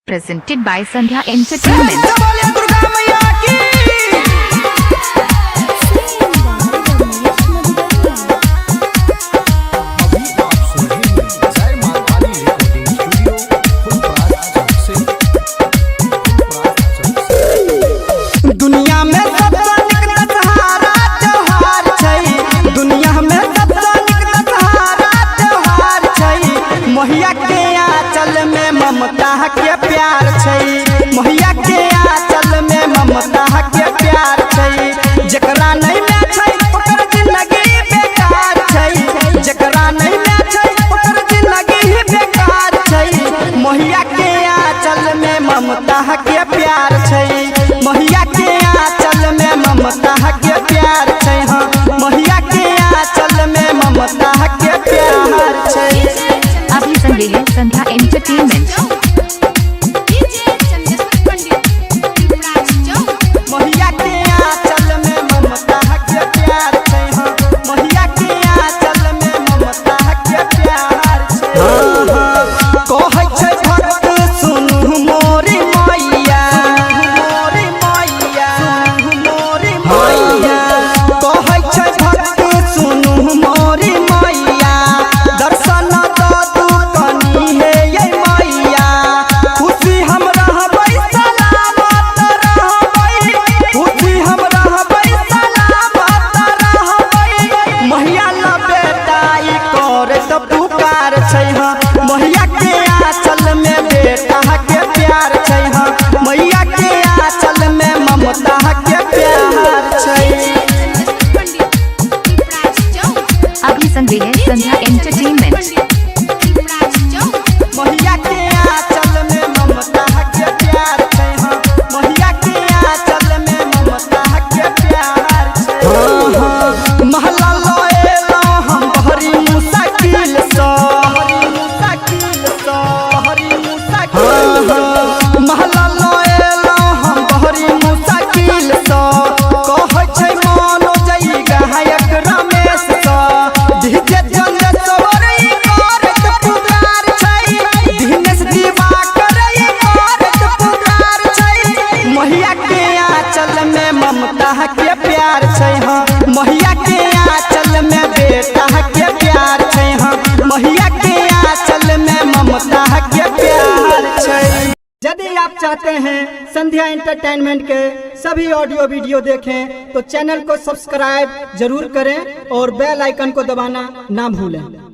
Presented by Sandhya Entertainment. बोले दुर्गा मैया की। अभी आप सुन रहे हैं जय मां काली रिकॉर्डिंग स्टूडियो, फुलपरास चौक से, फुलपरास चौक से। दुनिया में सबसे निक दशहरा त्योहार छै। दुनिया में सबसे निक दशहरा त्योहार छै। मोहिया के आंचल में ममता के प्यार छै। मोहिया के आंचल में ममता के प्यार छै। जेकरा नहीं में छै ओकर जिंदगी बेकार छै। जेकरा नहीं में छै ओकर जिंदगी बेकार छै। मोहिया के आंचल में ममता के प्यार छै। मोहिया के आंचल में ममता के प्यार छै। हाँ, मोहिया के आंचल में ममता के प्यार छै। अभी सुन रहे हैं Sandhya Entertainment. मोहिया के आंचल में ममता के प्यार छै। हाँ, मोहिया के आंचल में ममता के प्यार छै। हाँ, कहै छै भक्त सुनू मोरी मैया, मोरी मैया, मोरी मैया। कहै छै भक्त सुनू मोरी मैया, दर्शन दऽ दू कनी हे यै मैया। खुशी हम रहबै, सलामत रहबै। खुशी हम रहबै, सलामत रहबै। मैया ला बेटा ई करैत पुकार छै। हाँ, मैया के आंचल में बेटा के प्यार छै। हाँ, मैया के आंचल में ममता के प्यार छै। अभी सुन रहे हैं Sandhya Entertainment. मैया के आंचल में ममता के प्यार छै। हाँ, मैया के आंचल में ममता के प्यार छै। हाँ, महला लएलो हम हरी मुसाकिल सँ, हरी मुसाकिल सँ, हरी मुसाकिल सँ। महला लएलो हम हरी मुसाकिल सँ। कहै छै मनोज ई गायक रमेश सँ। डीजे चंदेश्वर ई करैत पुकार छै। दिनेश दिवाकर ई करैत पुकार छै। मैया के आंचल में ममता के प्यार छै। हाँ, मैया के आंचल में बेटा के प्यार छै। हाँ, मैया के आंचल में ममता के प्यार छै। यदि आप चाहते हैं संध्या एंटरटेनमेंट के सभी ऑडियो वीडियो देखें, तो चैनल को सब्सक्राइब जरूर करें और बेल आइकन को दबाना ना भूलें।